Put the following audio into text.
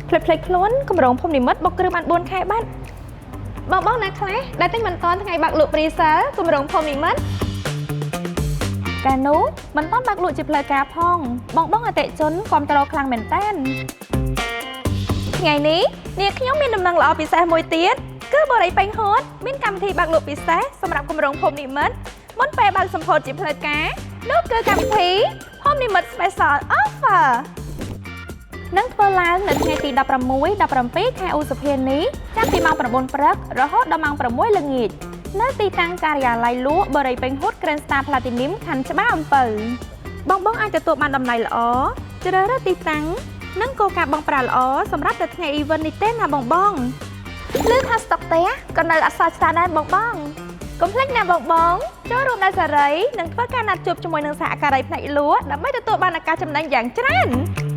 ភ្លេចភ្លេចខ្លួនកម្រងភូមិនិមិត្តបុកគ្រឿងបាន4ខែបាត់បងបងណាខ្លះដែលទិញមិនតាន់ថ្ងៃបាក់លក់ pre-sale កម្រងភូមិនិមិត្តកាលនោះមិនតាន់បាក់លក់ជាផ្លូវការផងបងបងអតិជនគាំទ្រខ្លាំងមែនតើថ្ងៃនេះនាងខ្ញុំមានដំណឹងល្អពិសេសមួយទៀតគឺបរិយពេញហួតមានកម្មវិធីបាក់លក់ពិសេសសម្រាប់កម្រងភូមិនិមិត្តមុនពេលបើកសម្ពោធជាផ្លូវការនោះគឺកម្មវិធីភូមិនិមិត្ត Special Offer នឹងធ្វើឡើងនៅថ្ងៃទី16 17ខែឧសភានេះចាប់ពីម៉ោង9ព្រឹករហូតដល់ម៉ោង6ល្ងាចនៅទីតាំងការិយាល័យលក់បរិយពេញហួត Grand Star Platinum ខណ្ឌច្បារអំពៅបងបងអាចទទួលបានតម្លៃល្អជ្រើសរើសទីតាំងនិងគោលការណ៍បង់ប្រាក់ល្អសម្រាប់តែថ្ងៃ event នេះទេណាបងបងឮថាស្តុកផ្ទះក៏នៅអត់សល់ច្រើនដែរបងបងកុំភ្លេចណាបងបងចូលរួមដោយសេរីនិងធ្វើការណាត់ជួបជាមួយនឹងសហការីផ្នែកលក់ដើម្បីទទួលបានឱកាសចំណេញយ៉ាងច្រើន។